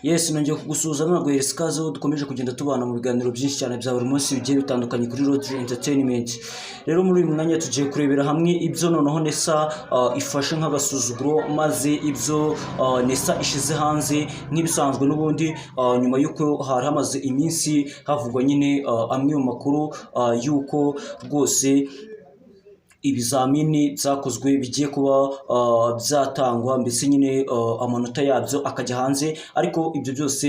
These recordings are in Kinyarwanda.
Yes, nongeye kugusuhuza naguhereza ikaze aho dukomeje kugenda tubana mu biganiro byinshi cyane bya buri munsi bigiye bitandukanye kuri Rodri Entertainment. Rero muri uyu mwanya tugiye kurebera hamwe ibyo noneho NESA ifashe nk'agasuzuguro, maze ibyo NESA ishize hanze nk'ibisanzwe n'ubundi, nyuma y'uko hari hamaze iminsi havugwa nyine amwe mu makuru y'uko rwose ibizamini byakozwe bigiye kuba byatangwa, mbese nyine amanota yabyo akajya hanze. Ariko ibyo byose,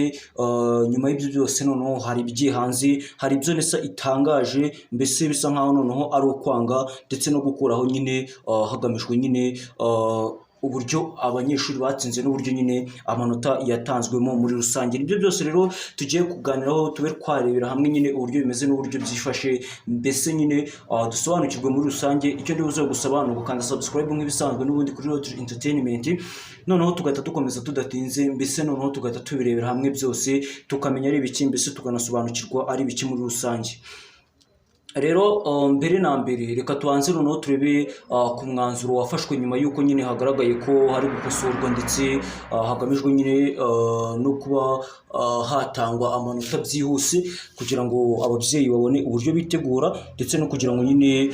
nyuma y'ibyo byose noneho hari ibigiye hanze, hari ibyo NESA itangaje, mbese bisa nkaho noneho ari ukwanga ndetse no gukuraho nyine, hagamijwe nyine uburyo abanyeshuri batsinze n'uburyo nyine amanota yatanzwemo muri rusange. Nibyo byose rero tugiye kuganiraho, tube twarebera hamwe nyine uburyo bimeze n'uburyo byifashe, mbese nyine dusobanukirwe muri rusange. Icyo ndi buze gusaba ni ugukanda subscribe nk'ibisanzwe n'ubundi kuri Rodri Entertainment, noneho tugahita dukomeza tudatinze, mbese noneho tugahita tubirebera hamwe byose, tukamenya ari ibiki, mbese tukanasobanukirwa ari ibiki muri rusange. Rero mbere na mbere reka tubanze noneho turebe ku mwanzuro wafashwe nyuma y'uko nyine hagaragaye ko hari gukosorwa, ndetse hagamijwe nyine no kuba hatangwa amanota byihuse kugira ngo ababyeyi babone uburyo bitegura, ndetse no kugira ngo nyine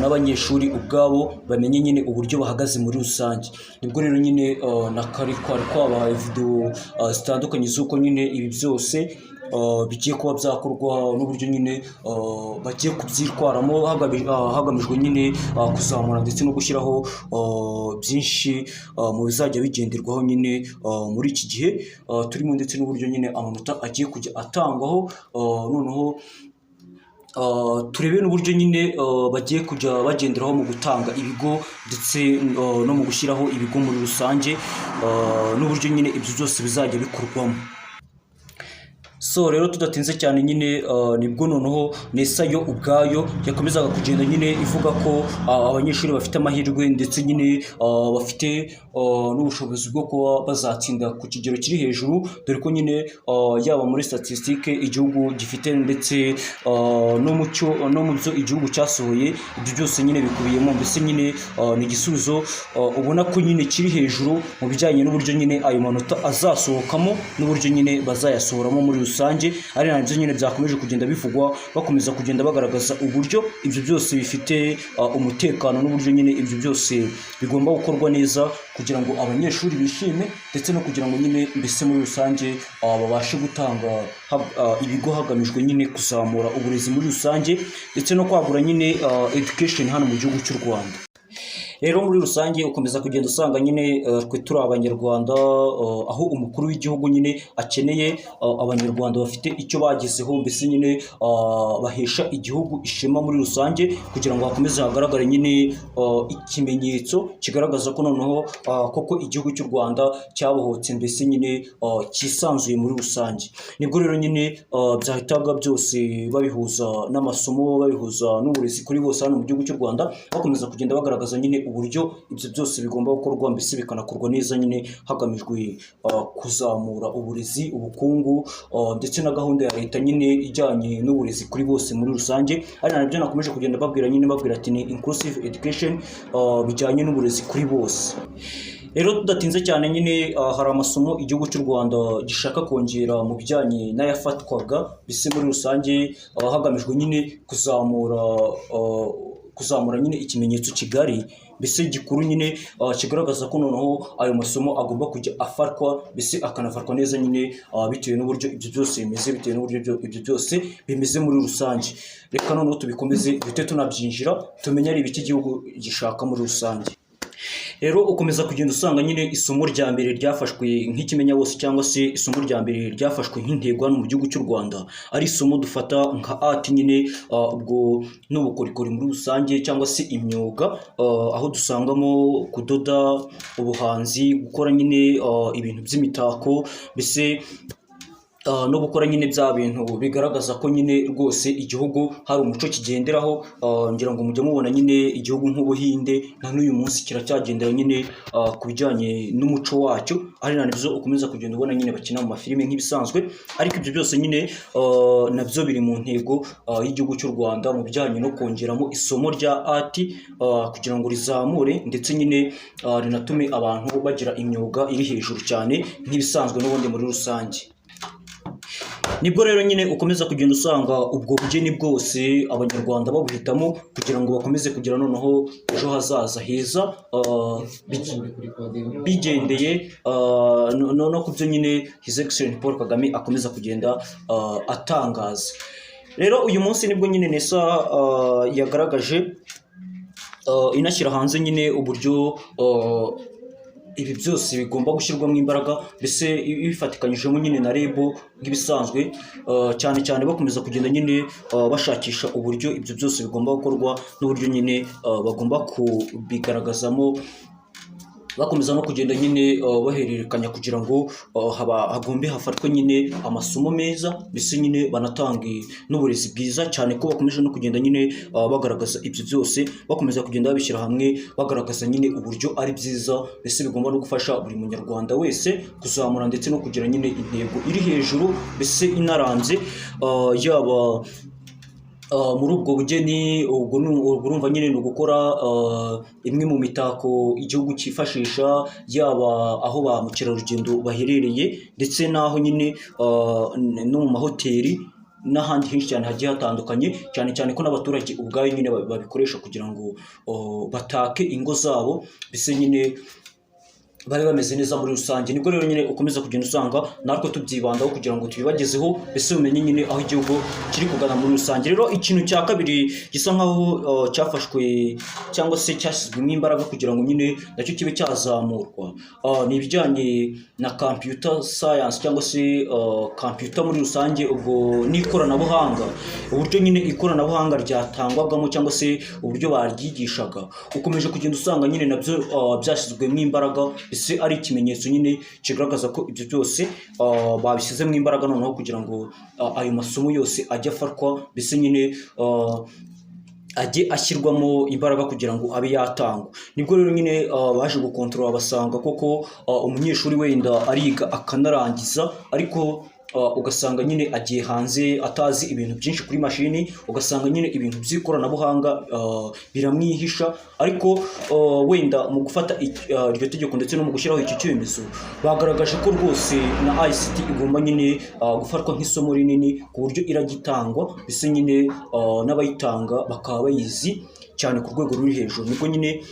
n'abanyeshuri ubwabo bamenye nyine uburyo bahagaze muri rusange. Nibwo rero nyine na kare kwari kwabahaye video zitandukanye z'uko nyine ibi byose bigiye kuba byakorwa n'uburyo nyine bagiye kubyitwaramo, hagamijwe nyine kuzamura ndetse no gushyiraho byinshi mu bizajya bigenderwaho nyine muri iki gihe turimo, ndetse n'uburyo nyine amanota agiye kujya atangwaho. Noneho turebe n'uburyo nyine bagiye kujya bagenderaho mu gutanga ibigo, ndetse no mu gushyiraho ibigo muri rusange, n'uburyo nyine ibyo byose bizajya bikorwamo. So rero tudatinze cyane nyine, nibwo noneho NESA yo ubwayo yakomezaga kugenda nyine ivuga ko abanyeshuri bafite amahirwe, ndetse nyine bafite n'ubushobozi bwo kuba bazatsinda ku kigero kiri hejuru, dore ko nyine yaba muri statistique igihugu gifite, ndetse no mu cyo no mu byo igihugu cyasohoye, ibyo byose nyine bikubiyemo. Mbese nyine ni igisubizo ubona ko nyine kiri hejuru mu bijyanye n'uburyo nyine ayo manota azasohokamo n'uburyo nyine bazayasohoramo muri rusange, ari nabyo nyine byakomeje kugenda bivugwa, bakomeza kugenda bagaragaza uburyo ibyo byose bifite umutekano, n'uburyo nyine ibyo byose bigomba gukorwa neza kugira ngo abanyeshuri bishime, ndetse no kugira ngo nyine mbese muri rusange babashe gutanga ibigo hagamijwe nyine kuzamura uburezi muri rusange, ndetse no kwagura nyine education hano mu gihugu cy'u Rwanda. Rero muri rusange ukomeza kugenda usanga nyine twe turi Abanyarwanda, aho umukuru w'igihugu nyine akeneye Abanyarwanda bafite icyo bagezeho, mbese nyine bahesha igihugu ishema muri rusange, kugira ngo hakomeze hagaragare nyine ikimenyetso kigaragaza ko noneho koko igihugu cy'u Rwanda cyabohotse, mbese nyine cyisanzuye muri rusange. Nibwo rero nyine byahitaga byose babihuza n'amasomo, babihuza n'uburezi kuri bose hano mu gihugu cy'u Rwanda, bakomeza kugenda bagaragaza nyine uburyo ibyo byose bigomba gukorwa, mbese bikanakorwa neza nyine hagamijwe kuzamura uburezi, ubukungu, ndetse na gahunda ya leta nyine ijyanye n'uburezi kuri bose muri rusange, ari nabyo nakomeje kugenda babwira nyine, babwira ati ni inclusive education, bijyanye n'uburezi kuri bose. Rero tudatinze cyane nyine, hari amasomo igihugu cy'u Rwanda gishaka kongera mu bijyanye n'ayafatwaga, mbese muri rusange hagamijwe nyine kuzamura nyine ikimenyetso kigari, mbese gikuru nyine, kigaragaza ko noneho ayo masomo agomba kujya afatwa, mbese akanafatwa neza nyine, bitewe n'uburyo ibyo byose bimeze, bitewe n'uburyo ibyo byose bimeze muri rusange. Reka noneho tubikomeze, duhite tunabyinjira, tumenye ari ibiki igihugu gishaka muri rusange. Rero ukomeza kugenda usanga nyine isomo rya mbere ryafashwe nk'ikimenya bose, cyangwa se isomo rya mbere ryafashwe nk'intego hano mu gihugu cy'u Rwanda, ari isomo dufata nka art nyine, ubwo n'ubukorikori muri rusange, cyangwa se imyuga, aho dusangamo kudoda, ubuhanzi, gukora nyine ibintu by'imitako, mbese No gukora nyine bya bintu bigaragaza ko nyine rwose igihugu hari umuco kigenderaho. Ngira ngo mujya mubona nyine igihugu nk'Ubuhinde na n'uyu munsi kiracyagendera nyine ku bijyanye n'umuco wacyo, ari nabyo ukomeza kugenda ubona nyine bakina mu mafilime nk'ibisanzwe. Ariko ibyo byose nyine nabyo biri mu ntego y'igihugu cy'u Rwanda mu bijyanye no kongeramo isomo rya art, kugira ngo rizamure ndetse nyine rinatume abantu bagira imyuga iri hejuru cyane nk'ibisanzwe n'ubundi muri rusange. Nibwo rero nyine ukomeza kugenda usanga ubwo bugeni bwose Abanyarwanda babuhitamo kugira ngo bakomeze kugira noneho ejo hazaza heza, bigendeye no ku byo nyine His Excellency Paul Kagame akomeza kugenda atangaza. Rero uyu munsi nibwo nyine NESA yagaragaje, inashyira hanze nyine uburyo ibi byose bigomba gushyirwamo imbaraga, mbese bifatikanyijemo nyine na REB nk'ibisanzwe, cyane cyane bakomeza kugenda nyine bashakisha uburyo ibyo byose bigomba gukorwa n'uburyo nyine bagomba kubigaragazamo, bakomeza no kugenda nyine bahererekanya kugira ngo hagombe hafatwe nyine amasomo meza, mbese nyine banatange n'uburezi bwiza, cyane ko bakomeje no kugenda nyine bagaragaza ibyo byose, bakomeza kugenda babishyira hamwe, bagaragaza nyine uburyo ari byiza, mbese bigomba no gufasha buri Munyarwanda wese kuzamura ndetse no kugira nyine intego iri hejuru, mbese inarambye, yaba muri ubwo bugeni. Ubwo urumva nyine ni ugukora imwe mu mitako igihugu cyifashisha, yaba aho ba mukerarugendo baherereye, ndetse n'aho nyine no mu mahoteli n'ahandi henshi cyane hagiye hatandukanye, cyane cyane ko n'abaturage ubwayo nyine babikoresha kugira ngo batake ingo zabo, mbese nyine bari bameze neza muri rusange. Nibwo rero nyine ukomeza kugenda usanga natwe tubyibandaho kugira ngo tubibagezeho, mbese umenye nyine aho igihugu kiri kugana muri rusange. Rero ikintu cya kabiri gisa nkaho cyafashwe cyangwa se cyashyizwemo imbaraga kugira ngo nyine nacyo kibe cyazamurwa, ni ibijyanye na computer science cyangwa se computer muri rusange, ubwo n'ikoranabuhanga, uburyo nyine ikoranabuhanga ryatangwagamo cyangwa se uburyo baryigishaga. Ukomeje kugenda usanga nyine nabyo byashyizwemo imbaraga, ese ari ikimenyetso nyine kigaragaza ko ibyo byose babishyizemo imbaraga noneho kugira ngo ayo masomo yose ajye afatwa, mbese nyine ajye ashyirwamo imbaraga kugira ngo abe yatangwa. Nibwo rero nyine baje gukontorora, basanga koko umunyeshuri wenda ariga akanarangiza, ariko ugasanga nyine agiye hanze atazi ibintu byinshi kuri mashini, ugasanga nyine ibintu by'ikoranabuhanga biramwihisha. Ariko wenda mu gufata iryo tegeko ndetse no mu gushyiraho icyo cyemezo, bagaragaje ko rwose na ICT igomba nyine gufatwa nk'isomo rinini, ku buryo iragitangwa, mbese nyine n'abayitanga bakaba bayizi cyane ku rwego ruri hejuru. Nibwo nyine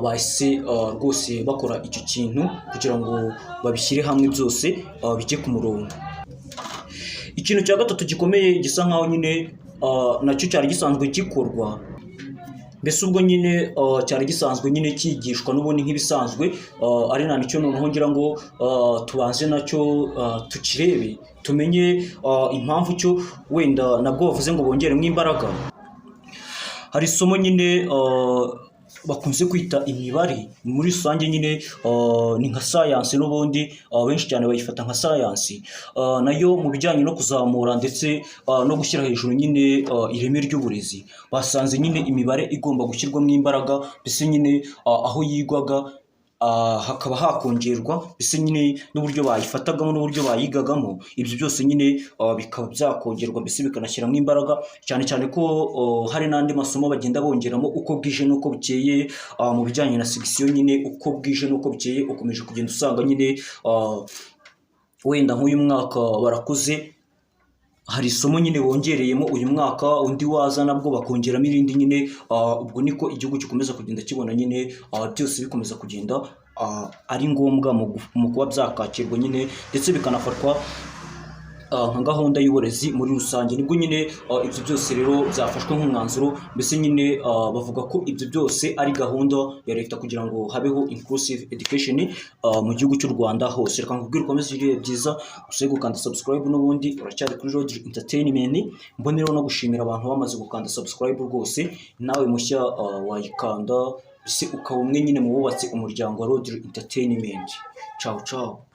bahise rwose bakora icyo kintu kugira ngo babishyire hamwe byose, bijye ku murongo. Ikintu cya gatatu gikomeye gisa nkaho nyine nacyo cyari gisanzwe gikorwa, mbese ubwo nyine cyari gisanzwe nyine cyigishwa n'ubundi nk'ibisanzwe, ari na nicyo noneho ngira ngo tubanze nacyo tukirebe, tumenye impamvu cyo wenda nabwo bavuze ngo bongeremo imbaraga. Hari isomo nyine bakunze kwita imibare muri rusange nyine, ni nka science n'ubundi, benshi cyane bayifata nka science. Nayo mu bijyanye no kuzamura ndetse no gushyira hejuru nyine ireme ry'uburezi, basanze nyine imibare igomba gushyirwamo imbaraga, mbese nyine aho yigwaga hakaba hakongerwa, mbese nyine n'uburyo bayifatagamo n'uburyo bayigagamo, ibyo byose nyine bikaba byakongerwa, mbese bikanashyiramo imbaraga, cyane cyane ko hari n'andi masomo bagenda bongeramo uko bwije n'uko bukeye, mu bijyanye na section nyine. Uko bwije n'uko bukeye ukomeje kugenda usanga nyine wenda nk'uyu mwaka barakoze, hari isomo nyine bongereyemo uyu mwaka, undi waza nabwo bakongeramo irindi nyine. Ubwo niko igihugu gikomeza kugenda kibona nyine byose bikomeza kugenda ari ngombwa mu kuba byakakirwa nyine, ndetse bikanafatwa nka gahunda y'uburezi muri rusange. Nibwo nyine ibyo byose rero byafashwe nk'umwanzuro, mbese nyine bavuga ko ibyo byose ari gahunda ya leta kugira ngo habeho inclusive education mu gihugu cy'u Rwanda hose. Reka nkubwire ukomeze ibihe byiza, usabe gukanda subscribe, n'ubundi uracyari kuri Road Entertainment. Mbonereho no gushimira abantu bamaze gukanda subscribe rwose. Nawe mushya wayikanda, mbese ukaba umwe nyine mu bubatse umuryango wa Road Entertainment. Ciao ciao.